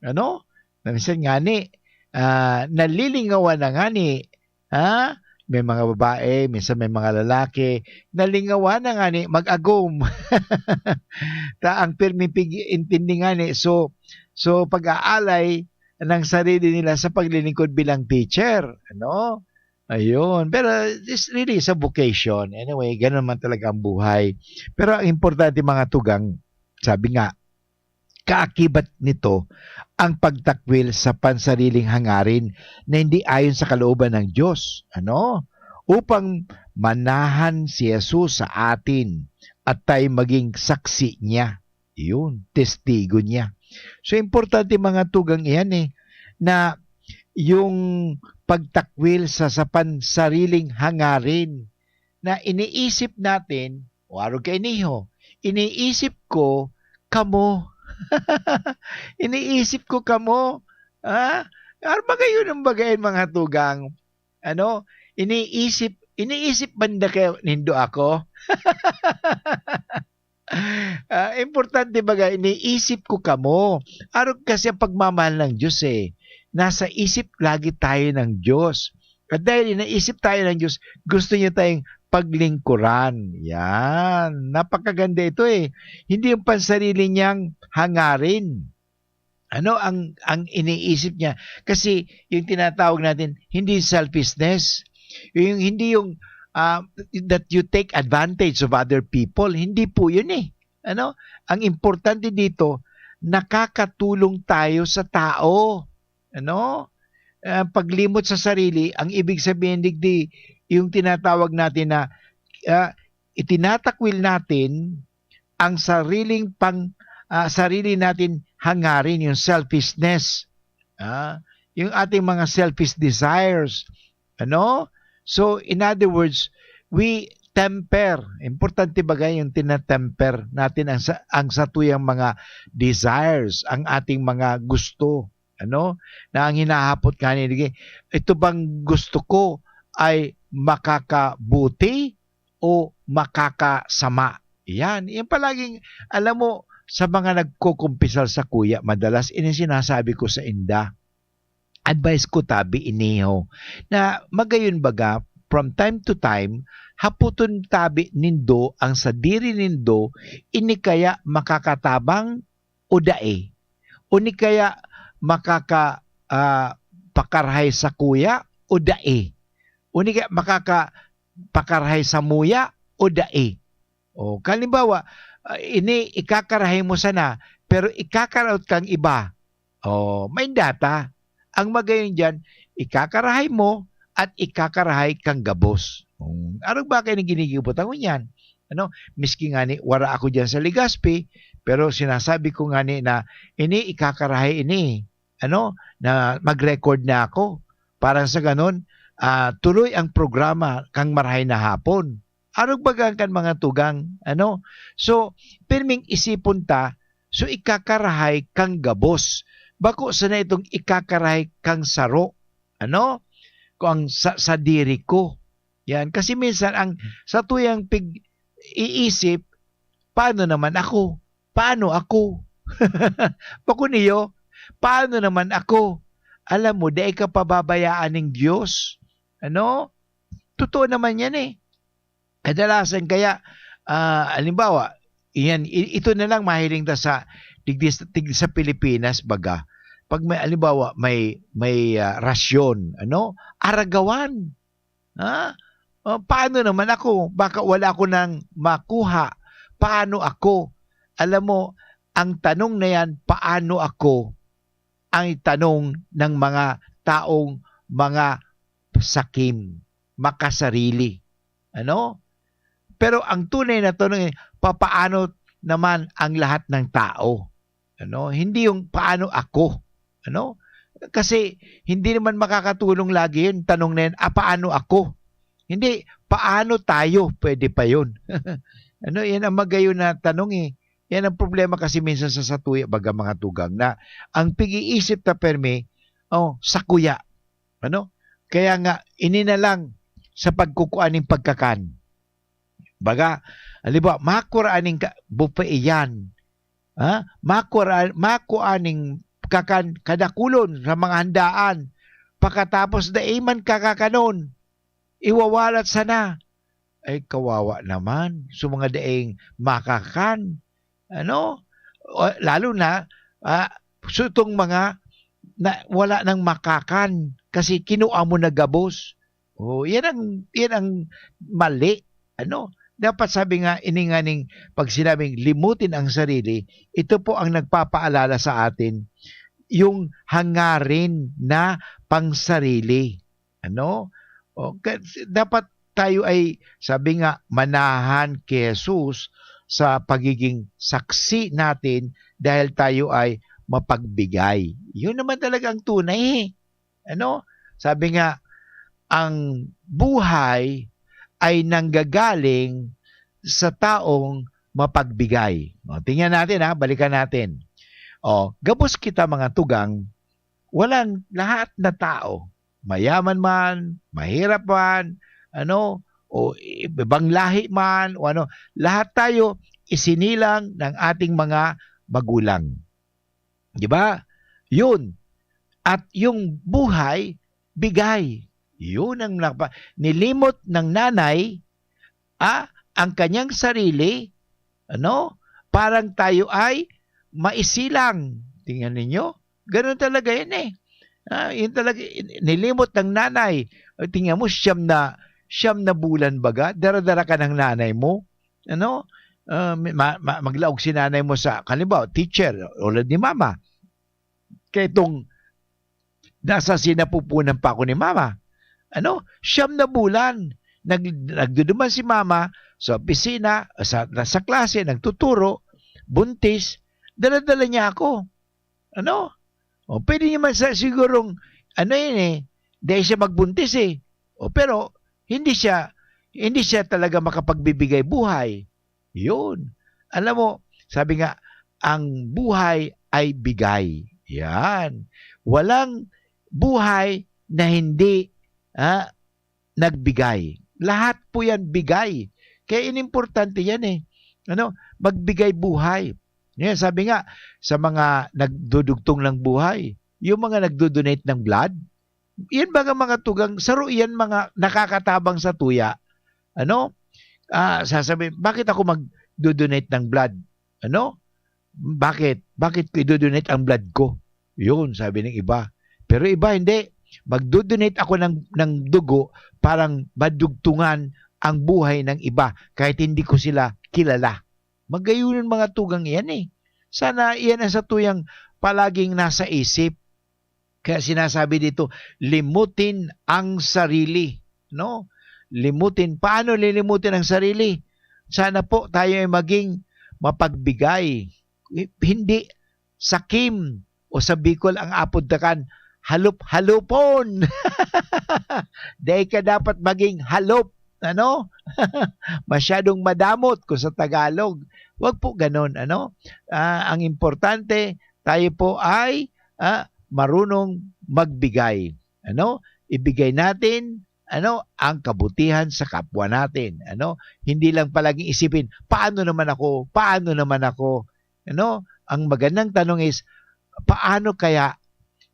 ano, na minsan ngani, ah, nalilingawan na ngani, ha? May mga babae, minsan may mga lalaki, nalingawan na ngani mag-agom. Ta ang pirmi pig intindi ngani. So, so pag-aalay ng sarili nila sa paglilingkod bilang teacher, ano? Ayun. Pero it's really sa vocation. Anyway, ganun man talaga ang buhay. Pero ang importante, mga tugang, sabi nga, kaakibat nito ang pagtakwil sa pansariling hangarin na hindi ayon sa kalooban ng Diyos. Ano? Upang manahan si Jesus sa atin at tayo maging saksi niya. Yun, testigo niya. So, importante, mga tugang, iyan eh, na yung pagtakwil sa, sa pansariling hangarin na iniisip natin, o arog kaini ho, iniisip ko kamo. Iniisip ko kamo. Ha? Ar-, bagay yun ang bagay, mga tugang. Ano? Iniisip, iniisip banda kayo nindo ako? Ah, importante baga, iniisip ko kamo. Arog kasi ang pagmamahal ng Diyos eh. Nasa isip lagi tayo ng Diyos. At dahil inaisip tayo ng Diyos, gusto niya tayong paglingkuran. Yan. Napakaganda ito eh. Hindi yung pansarili niyang hangarin. Ano ang, ang iniisip niya? Kasi yung tinatawag natin, hindi selfishness. Yung, hindi yung, ah, that you take advantage of other people. Hindi po yun eh. Ano? Ang importante dito, nakakatulong tayo sa tao. Ano? Ah, paglimot sa sarili, ang ibig sabihin, digdi, yung tinatawag natin na, ah, itinatakwil natin ang sariling pang, ah, sarili natin hangarin, yung selfishness. Ah, yung ating mga selfish desires. Ano? So, in other words, we temper. Importante bagay yung tinatemper natin ang sa, ang satuyang mga desires, ang ating mga gusto. Ano? Na ang hinahapot nga ni, ito bang gusto ko ay makakabuti o makakasama? Yan. Yan palaging, alam mo, sa mga nagkukumpisal sa kuya, madalas ini sinasabi ko sa inda. Advice ko tabi ini ho, na magayon baga, from time to time, haputon tabi nindo ang sadiri nindo, ini kaya makakatabang o dai? O ni kaya makaka, ah, pakarahay sa kuya o dai? O ni kaya makaka, pakarahay sa muya o dai? O, halimbawa, ah, ini ikakarahay mo sana, pero ikakaraot kang iba. O, may data. Ang magayon diyan, ikakarahay mo at ikakarahay kang gabos. Hmm, arog ba kayo na ginigibot ako niyan? Ano, miski nga ni, wara ako diyan sa Legazpi, pero sinasabi ko nga ni na ini ikakarahay ini, ano, na mag-record na ako. Parang sa ganon, ah, tuloy ang programa kang Marahay na Hapon. Arog baga kan mga tugang, ano? So, pirming isipon ta, so ikakarahay kang gabos. Bako sana itong ikakarahay kang saro, ano? Kung ang sa, sadiri ko. Yan. Kasi minsan, ang sa tuyang pig-iisip, "Paano naman ako? Paano ako?" Bako niyo, "Paano naman ako?" Alam mo, dai ka pababayaan ning Diyos. Ano? Totoo naman yan eh. Kadalasan kaya, ah, halimbawa, iyan, i-, ito na lang mahiling ta sa, digdi sa, digdi sa Pilipinas, baga. Pag may, halimbawa, may, may, ah, rasyon, ano? Aragawan. Ha? O, paano naman ako? Baka wala ako nang makuha. Paano ako? Alam mo, ang tanong na yan, "Paano ako?" ang tanong ng mga taong mga sakim, makasarili. Ano? Pero ang tunay na tanong, eh, papaano naman ang lahat ng tao? Ano? Hindi yung, "Paano ako?" Ano? Kasi hindi naman makakatulong lagi yun, tanong na yun, "Ah, paano ako?" Hindi, "Paano tayo?" Pwede pa yun. Ano, yan ang magayon na tanong eh. Yan ang problema kasi minsan sa satuya, baga mga tugang, na ang pig-iisip ta permi, oh, sakuya. Ano? Kaya nga, ini na lang sa pagkukuan ning pagkakan. Baga, halimbawa, makura aning ka-, buffet iyan. Ha? Makura, makua ning kakan kadakulon sa mga handaan. Pakatapos dai man kakakanon, iwawalat sana. Ay, kawawa naman sa mga daing makakan. Ano? O, lalo na, ah, sutong mga na, wala nang makakan kasi kinua mo na gabos. Oh, yan ang, yan ang mali. Ano? Dapat sabi nga, ini nga ning pag sinabing limutin ang sarili, ito po ang nagpapaalala sa atin, yung hangarin na pangsarili. Ano? O, ka-, dapat tayo ay, sabi nga, manahan kay Jesus sa pagiging saksi natin dahil tayo ay mapagbigay. Yun naman talaga ang tunay eh. Ano? Sabi nga, ang buhay ay nanggagaling sa taong mapagbigay. O, tingnan natin ha, balikan natin. O, gabos kita mga tugang, walang lahat na tao, mayaman man, mahirap man, ano, o ibang lahi man, o ano, lahat tayo isinilang ng ating mga magulang. Di ba? Yun. At yung buhay, bigay. Yun ang napa-, nilimot ng nanay, ah, ang kanyang sarili, ano, parang tayo ay maisilang. Tingnan ninyo, ganun talaga yan eh. Ah, yun talaga, in-, nilimot ng nanay. O, tingnan mo, siyam na, siyam na bulan baga, dara-dara ka ng nanay mo. Ano? Ah, may ma-, ma-, maglaog si nanay mo sa, halimbawa, teacher, ulad ni mama. Kaya itong nasa sinapupunan pa ako ni mama. Ano? Siyam na bulan, nag-, nagduduman si mama sa opisina, sa, sa klase, nagtuturo, buntis, dala-dala niya ako. Ano? O, pwede naman sa, sigurong, ano yun eh, dahil siya magbuntis eh. O, pero, hindi siya, hindi siya talaga makapagbibigay buhay. Yun. Alam mo, sabi nga, "Ang buhay ay bigay." Yan. Walang buhay na hindi, ah, nagbigay. Lahat po yan bigay. Kaya inimportante yan eh. Ano? Magbigay buhay. Ngayon, sabi nga, sa mga nagdudugtong ng buhay, yung mga nagdo-donate ng blood, yan baga mga tugang, saro yan mga nakakatabang sa tuya. Ano? Ah, sasabi, "Bakit ako magdo-donate ng blood?" Ano? "Bakit? Bakit ko ido-donate ang blood ko?" Yun, sabi ng iba. Pero iba, hindi. "Magdo-donate ako ng, ng dugo parang madugtungan ang buhay ng iba kahit hindi ko sila kilala." Magayon mga tugang iyan eh. Sana iyan ang satuyang palaging nasa isip. Kaya sinasabi dito, limutin ang sarili, no? Limutin. Paano lilimutin ang sarili? Sana po tayo ay maging mapagbigay. Hindi sakim o sa Bicol ang apod takan, halop-halopon. Dai ka dapat maging halop, ano? Masyadong madamot kung sa Tagalog. Wag po ganon, ano? Ah, ang importante, tayo po ay, ah, marunong magbigay. Ano? Ibigay natin, ano, ang kabutihan sa kapwa natin. Ano? Hindi lang palaging isipin, "Paano naman ako? Paano naman ako?" Ano? Ang magandang tanong is, paano kaya?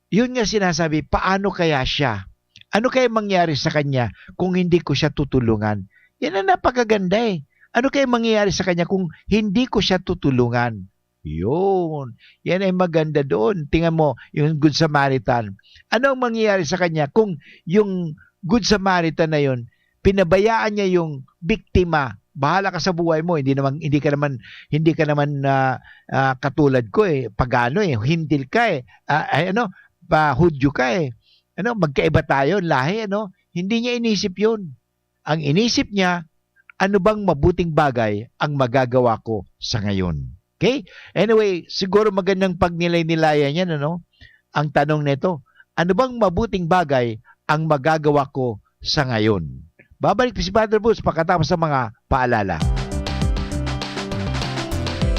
Yun nga sinasabi, paano kaya siya? Ano kaya mangyari sa kanya kung hindi ko siya tutulungan? Yan ang napakaganda eh. Ano kaya mangyayari sa kanya kung hindi ko siya tutulungan? Yun. Yan ay maganda doon. Tingnan mo, yung Good Samaritan. Ano ang mangyayari sa kanya kung yung Good Samaritan na yun, pinabayaan niya yung biktima? "Bahala ka sa buhay mo, hindi naman, hindi ka naman, hindi ka naman, ah, ah, katulad ko eh, pagano eh, Hentil ka eh, ah, ay ano, pa Hudyo ka eh. Ano, magkaiba tayo, lahi, ano?" Hindi niya inisip yun. Ang inisip niya, "Ano bang mabuting bagay ang magagawa ko sa ngayon?" Okay? Anyway, siguro magandang pagnilay-nilayan yan, ano? Ang tanong nito, Ano bang mabuting bagay ang magagawa ko sa ngayon? Babalik si Father Boots pagkatapos ng mga paalala.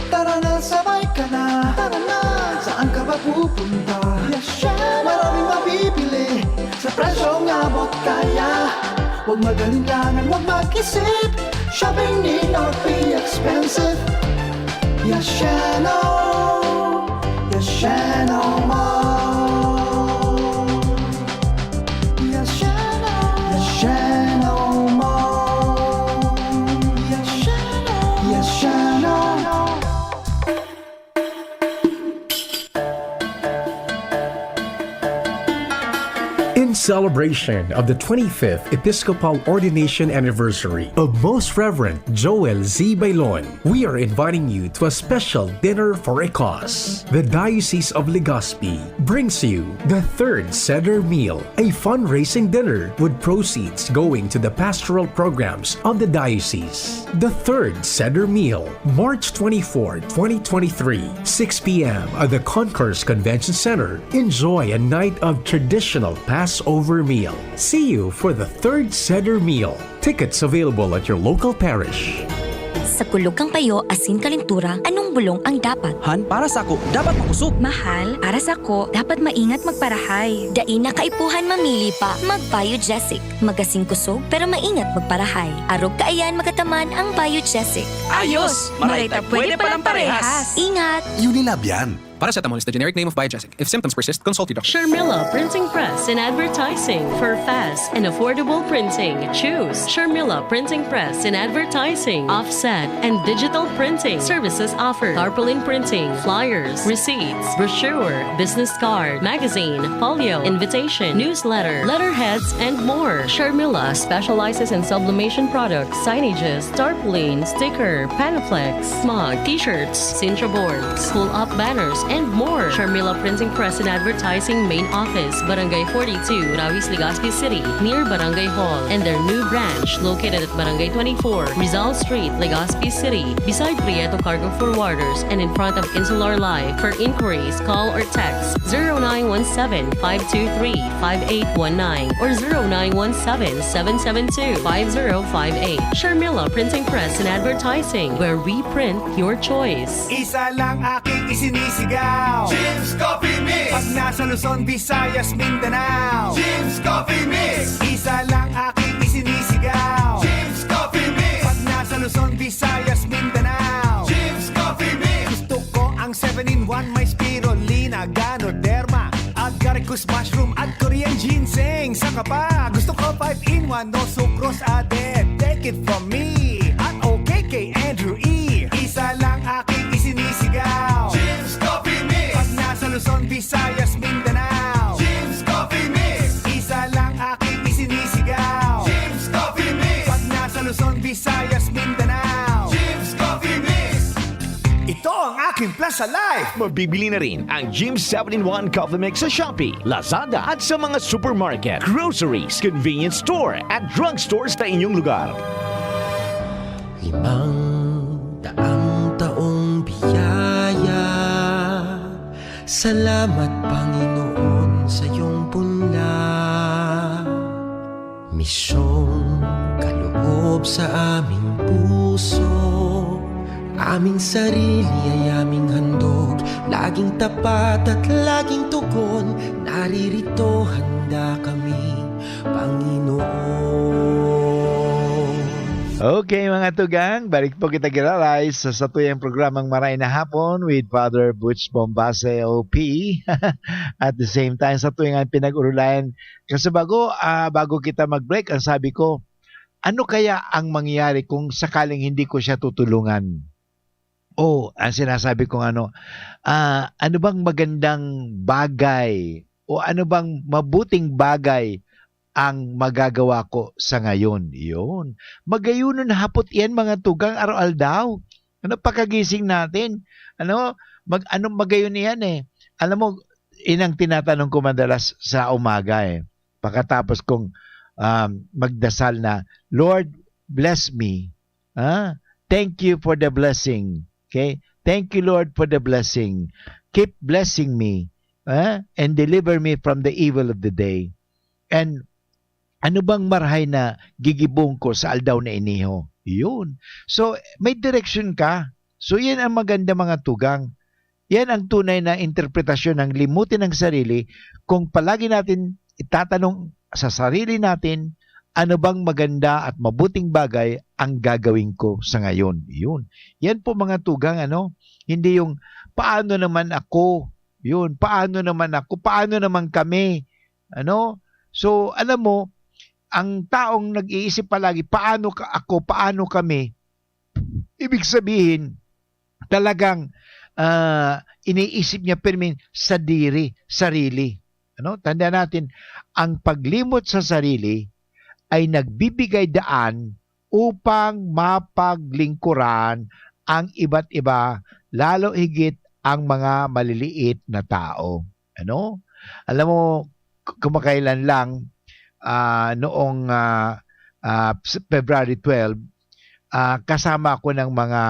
Tara na, sabay ka na. Tara na. Saan ka ba pupunta? Maraming mabibili sa presyong abot kaya. Huwag mag-alinlangan, huwag mag-isip. Shopping need not be expensive. Yasheno, Yasheno Mall. Yasheno, Yasheno Mall. Yasheno, Yasheno. In celebration of the twenty-fifth Episcopal Ordination Anniversary of Most Reverend Joel Z. Bailon, we are inviting you to a special dinner for a cause. The Diocese of Legazpi brings you the Third Seder Meal, a fundraising dinner with proceeds going to the pastoral programs of the diocese. The Third Seder Meal, March twenty-fourth, twenty twenty-three, six p.m. at the Concourse Convention Center. Enjoy a night of traditional Passover meal. See you for the Third Seder Meal. Tickets available at your local parish. Sa kulog kan payo asin kalentura, anong bulong ang dapat? Han, para sako, dapat makosog. Mahal, para sako, dapat maingat magparahay. Dai na kaipuhan mamili pa, mag-Biogesic. Magasin kosog, pero maingat magparahay. Arog kaiyan magataman ang Biogesic. Ayos! Maray ta pwede palang parehas. Ingat! Unilab yan. Paracetamol is the generic name of Biogesic. If symptoms persist, consult your doctor. Sharmila Printing Press in Advertising. For fast and affordable printing, choose Sharmila Printing Press in Advertising. Offset and digital printing services offered. Tarpaulin printing, flyers, receipts, brochure, business card, magazine, folio, invitation, newsletter, letterheads, and more. Sharmila specializes in sublimation products, signages, tarpaulin, sticker, Panaflex, mug, t-shirts, Sintra boards, pull-up banners, and more. Sharmila Printing Press and Advertising Main Office, Barangay forty-two, Rawis, Legazpi City, near Barangay Hall, and their new branch located at Barangay twenty-four, Rizal Street, Legazpi City, beside Prieto Cargo Forwarders and in front of Insular Life. For inquiries, call or text zero nine one seven, five two three, five eight one nine or zero nine one seven, seven seven two, five zero five eight. Sharmila Printing Press and Advertising, where we print your choice. Isa lang aking isinisigaw. Jim's Coffee Mix! Pag nasa Luzon, Visayas, Mindanao. Jim's Coffee Mix! Isa lang aking isinisigaw. Jim's Coffee Mix! Pag nasa Luzon, Visayas, Mindanao. Jim's Coffee Mix! Gusto ko ang seven-in-one, may spirulina, ganoderma, agaricus mushroom at Korean ginseng. Saka pa, gusto ko five-in-one, no sucrose added. Take it from me, at okay kay Andrew E. Isa lang aking isinisigaw. Jim's Coffee Mix! Pag nasa Luzon, Visayas, Mindanao. Jim's Coffee Mix! Isa lang aking isinisigaw. Jim's Coffee Mix! Pag nasa Luzon, Visayas, Mindanao. Jim's Coffee Mix! Ito ang aking Plaza Life. Mabibili na rin ang Jim's seven-in-one Coffee Mix sa Shopee, Lazada at sa mga supermarket, groceries, convenience store at drugstores na inyong lugar. Limang daang taong biyaya. Salamat, Panginoon, sa iyong punla. Misyong kaloob sa aming puso. Aming sarili ay aming handog. Laging tapat at laging tugon. Naririto handa kami, Panginoon. Okay, mga tugang, balik po kita giraray sa satuyang programang Maray na Hapon with Father Butch Bombase, O P. At the same time, satuyang pinag-urulayan. Kasi bago, ah, bago kita mag-break, ang sabi ko, ano kaya ang mangyayari kung sakaling hindi ko siya tutulungan? O, ang sinasabi kong ano, ah, ano bang magandang bagay o ano bang mabuting bagay ang magagawa ko sa ngayon? Yun. Magayonon hapot iyan, mga tugang, araw-aldaw. Ano, pakagising natin, ano, mag-, ano, magayon iyan eh. Alam mo, inang tinatanong ko madalas sa umaga eh. Pagkatapos kong, um, magdasal na, "Lord, bless me." Ah, "Thank you for the blessing." Okay? "Thank you, Lord, for the blessing. Keep blessing me." eh, and deliver me from the evil of the day. And ano bang marahay na gigibong ko sa aldaw na iniho? Yun. So, may direksyon ka. So, yan ang maganda, mga tugang. Yan ang tunay na interpretasyon ng limutin ng sarili. Kung palagi natin itatanong sa sarili natin, "Ano bang maganda at mabuting bagay ang gagawin ko sa ngayon?" Yun. Yan po, mga tugang, ano? Hindi yung, "Paano naman ako?" Yun, "Paano naman ako? Paano naman kami?" Ano? So, alam mo, ang taong nag-iisip palagi, "Paano ka, ako? Paano kami?" Ibig sabihin, talagang, ah, iniisip niya pirmi sadiri, sarili. Ano? Tandaan natin, ang paglimot sa sarili ay nagbibigay daan upang mapaglingkuran ang iba't iba, lalo higit ang mga maliliit na tao. Ano? Alam mo, k-, kumakailan lang, ah, noong, ah, ah, s-, February twelve, ah, kasama ako ng mga,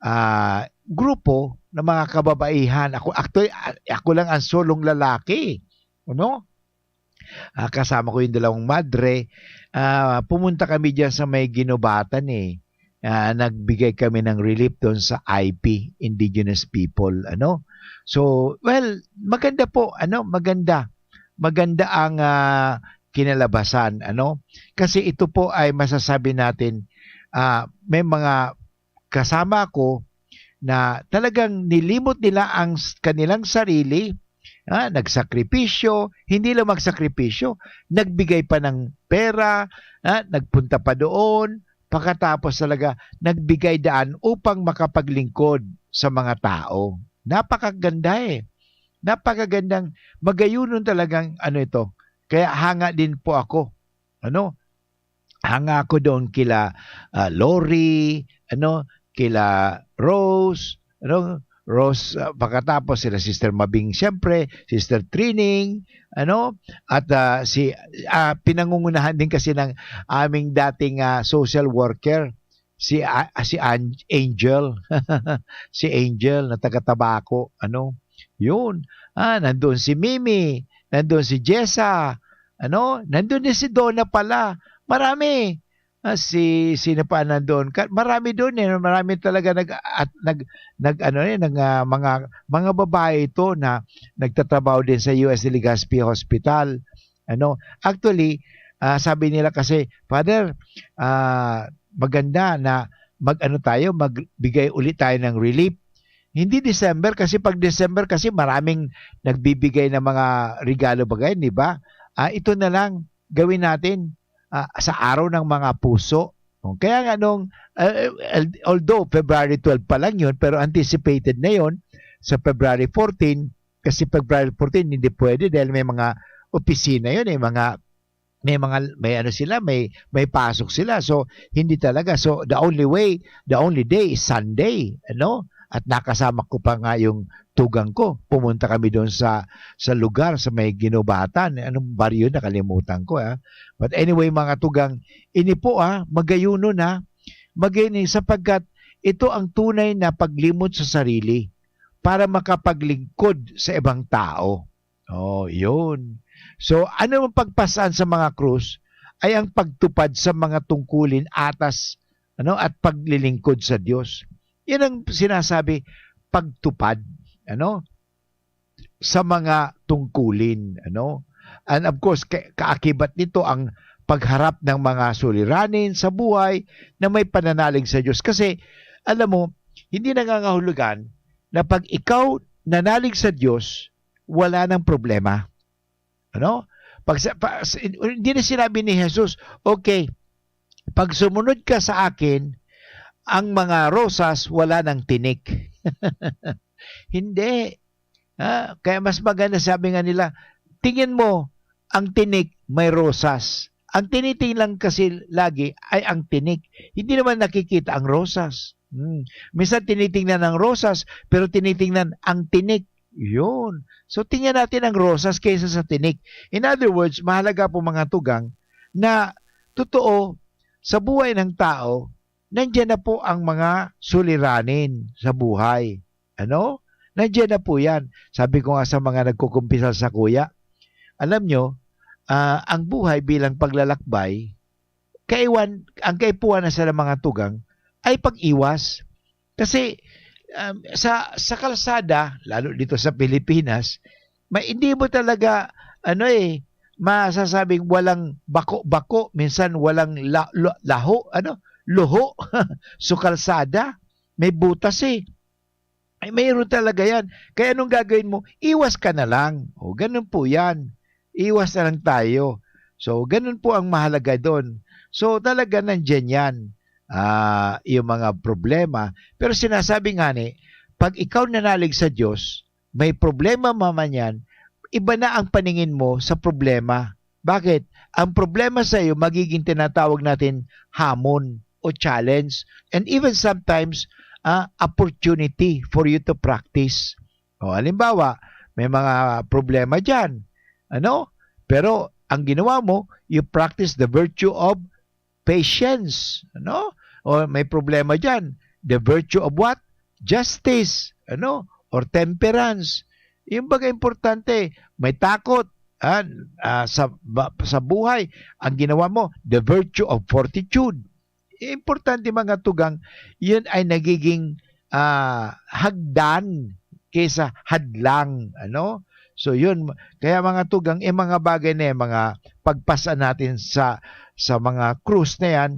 ah, grupo ng mga kababaihan. Ako, actually, a-, ako lang ang solong lalaki. Ano? Ah, kasama ko yung dalawang madre. Ah, pumunta kami diyan sa may Guinobatan, eh. Ah, nagbigay kami ng relief doon sa I P, Indigenous People, ano. So, well, maganda po, ano, maganda. Maganda ang, ah, kinalabasan, ano. Kasi ito po ay masasabi natin, ah, may mga kasama ko na talagang nilimot nila ang s-, kanilang sarili, ah, nagsakripisyo, hindi lang magsakripisyo, nagbigay pa ng pera, ah, nagpunta pa doon, pagkatapos talaga nagbigay daan upang makapaglingkod sa mga tao. Napakaganda, eh. Napakagandang, magayunon talagang ano ito. Kaya hanga din po ako. Ano? Hanga ako doon kila, ah, Lori, ano, kila Rose, ano, Rose, ah, pagkatapos sila Sister Mabing, siyempre, Sister Trining, ano, at, ah, si, ah, pinangungunahan din kasi ng aming dating, ah, social worker, si, ah, si An-, Angel. Si Angel na taga Tabaco, ano, yun. Ah, nandun si Mimi, nandun si Jessa, ano, nandun din si Donna pala. Marami. Ah, si, sino pa nandun? Ka-, marami dun, eh. Marami talaga nag-, at, nag-, nag-, ano, eh, nag-, ah, mga, mga babae ito na nagtatrabaho din sa U S Legazpi Hospital. Ano, actually, ah, sabi nila kasi, "Father, ah, maganda na mag-ano tayo, magbigay uli tayo ng relief." Hindi December kasi 'pag December kasi maraming nagbibigay ng mga regalo, bagay, di ba? Ah, ito na lang, gawin natin, ah, sa Araw ng Mga Puso. Oh, kaya nga nung, ah, al-, although February twelve pa lang yun, pero anticipated na yun sa February fourteen, kasi February fourteen hindi pwede dahil may mga opisina yun, eh, mga, may mga, may ano sila, may, may pasok sila. So, hindi talaga. So, the only way, the only day is Sunday, ano? At nakasama ko pa nga yung tugang ko. Pumunta kami doon sa, sa lugar, sa may Guinobatan. Anong baryo? Nakalimutan ko, ah. But anyway, mga tugang, ini po, ah, magayunon, ah. Magayunon sapagkat ito ang tunay na paglimot sa sarili para makapaglingkod sa ibang tao. Oh, yun. So, ano ang pagpasaan sa mga krus ay ang pagtupad sa mga tungkulin atas, ano, at paglilingkod sa Diyos. Yan ang sinasabi, pagtupad, ano, sa mga tungkulin, ano. And of course, ka-, kaakibat nito ang pagharap ng mga suliranin sa buhay na may pananalig sa Diyos. Kasi, alam mo, hindi nangangahulugan na 'pag ikaw nanalig sa Diyos, wala nang problema. Ano? 'Pag sa, pa, s-, hindi na sinabi ni Jesus, "Okay, 'pag sumunod ka sa akin, ang mga rosas wala nang tinik." Hindi. Ah, kaya mas maganda, sabi nga nila, "Tingin mo, ang tinik may rosas." Ang tinitingnan kasi lagi ay ang tinik. Hindi naman nakikita ang rosas. Hmm. Minsan tinitingnan ang rosas, pero tinitingnan ang tinik. Yun. So, tingnan natin ang rosas kaysa sa tinik. In other words, mahalaga po, mga tugang, na totoo, sa buhay ng tao, nandiyan na po ang mga suliranin sa buhay. Ano? Nandiyan na po yan. Sabi ko nga sa mga nagkukumpisal sa kuya, alam nyo, ah, ang buhay bilang paglalakbay, kaiwan, ang kaipuhan na sa mga tugang ay pag-iwas. Kasi, um, sa, sa kalsada, lalo dito sa Pilipinas, may, hindi mo talaga, ano eh, masasabing walang bako-bako, minsan walang la-, lo-, laho, ano, luho. So, kalsada, may butas eh. Ay, mayroon talaga yan. Kaya anong gagawin mo? Iwas ka na lang. O, ganun po yan. Iwas na lang tayo. So, ganun po ang mahalaga doon. So, talaga nandiyan yan, ah, yung mga problema. Pero sinasabi nga ni, pag ikaw nanalig sa Diyos, may problema man yan, iba na ang paningin mo sa problema. Bakit? Ang problema sa iyo, magiging tinatawag natin hamon o challenge, and even sometimes, ah, opportunity for you to practice. O, halimbawa, may mga problema diyan, ano? Pero ang ginawa mo, you practice the virtue of patience, ano? O may problema diyan, the virtue of what? Justice, ano? Or temperance. Yung baga importante, may takot, ah, ah, sa ba-, sa buhay, ang ginawa mo, the virtue of fortitude. Importante, mga tugang, yun ay nagiging, ah, hagdan kaysa hadlang, ano? So, yun, kaya mga tugang, eh, mga bagay na yan, mga pagpasa natin sa, sa mga krus na yan,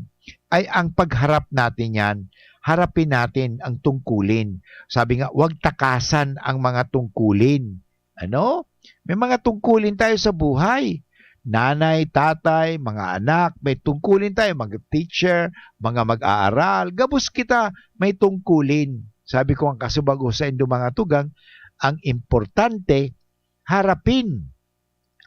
ay ang pagharap natin yan. Harapin natin ang tungkulin. Sabi nga, "Huwag takasan ang mga tungkulin." Ano? May mga tungkulin tayo sa buhay. Nanay, tatay, mga anak, may tungkulin tayo, mga teacher, mga mag-aaral. Gabos kita, may tungkulin. Sabi ko ang kasubago sa indo, mga tugang, ang importante, harapin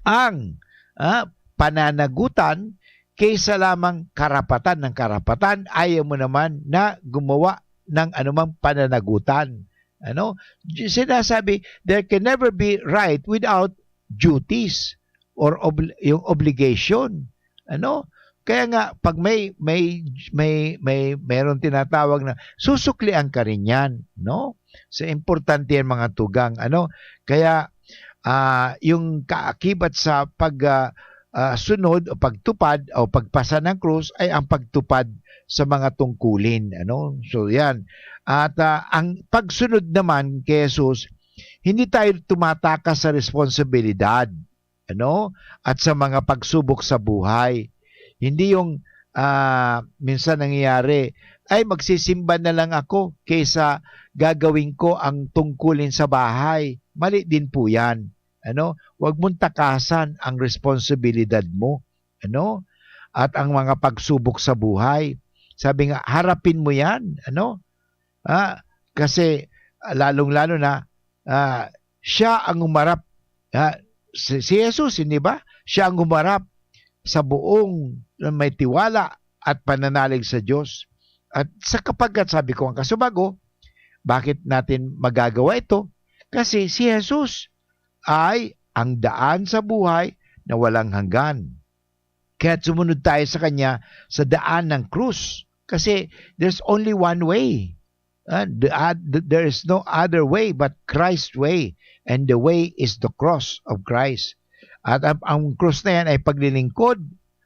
ang, ah, pananagutan kaysa lamang karapatan ng karapatan. Ayaw mo naman na gumawa ng anumang pananagutan. Ano? Sinasabi, there can never be right without duties or obli-, yung obligation. Ano? Kaya nga, pag may, may, may, may, meron tinatawag na, susuklian ka rin yan, no? So, importante yan, mga tugang, ano? Kaya, ah, yung kaakibat sa pag, ah, ah, sunod o pagtupad o pagpasa ng krus ay ang pagtupad sa mga tungkulin, ano? So, yan. At, ah, ang pagsunod naman kay Jesus, hindi tayo tumatakas sa responsibilidad, ano, at sa mga pagsubok sa buhay. Hindi yung, ah, minsan nangyayari, "Ay, magsisimba na lang ako kaysa gagawin ko ang tungkulin sa bahay." Mali din po yan, ano? Huwag mong takasan ang responsibilidad mo, ano? At ang mga pagsubok sa buhay. Sabi nga, harapin mo yan, ano? Ah, kasi, ah, lalong-lalo na, ah, siya ang humarap, ah, si, si Jesus, hindi ba? Siya ang humarap sa buong may tiwala at pananalig sa Diyos. At sa kapagkat, sabi ko, ang kasubago, bakit natin magagawa ito? Kasi si Jesus ay ang daan sa buhay na walang hanggan. Kaya sumunod tayo sa kanya sa daan ng krus. Kasi there's only one way. Ah, the, ah, th-, there is no other way but Christ's way. And the way is the cross of Christ. At ang, ang krus na yan ay paglilingkod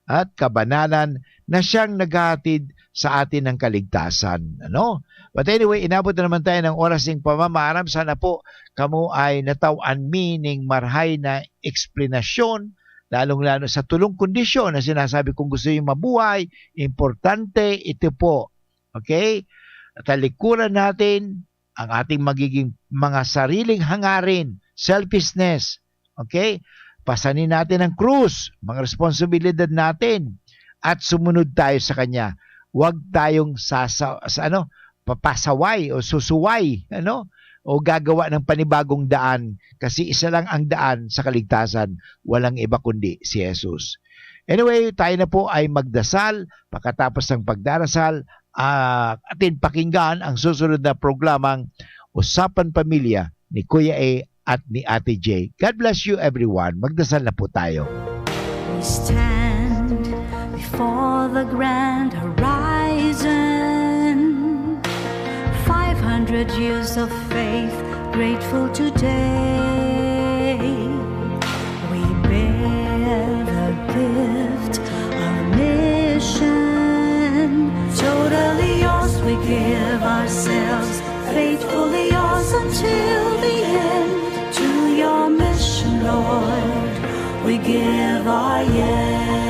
at kabanalan na siyang naghahatid sa atin ng kaligtasan. Ano? But anyway, inabot na naman tayo ng oras ng pamamaaram. Sana po kamo ay natawan mi ning marhay na eksplanasyon, lalong-lalo sa tulong kondisyon na sinasabi kong gusto yung mabuhay, importante ito po. Okay? Talikuran natin ang ating magiging mga sariling hangarin, selfishness. Okay? Pasanin natin ang krus, mga responsibilidad natin, at sumunod tayo sa Kanya. Huwag tayong sasa-, sa ano, papasaway o susuway, ano, o gagawa ng panibagong daan, kasi isa lang ang daan sa kaligtasan, walang iba kundi si Jesus. Anyway, tayo na po ay magdasal. Pagkatapos ng pagdarasal, ah, atin pakinggan ang susunod na programang Usapan Pamilya ni Kuya A at ni Ate J. God bless you, everyone. Magdasal na po tayo. We stand before the grand horizon. Five hundred years of faith Grateful today, we bear the gift of mission. Totally yours, we give ourselves. Faithfully yours until the end. To your mission, Lord, we give our yes.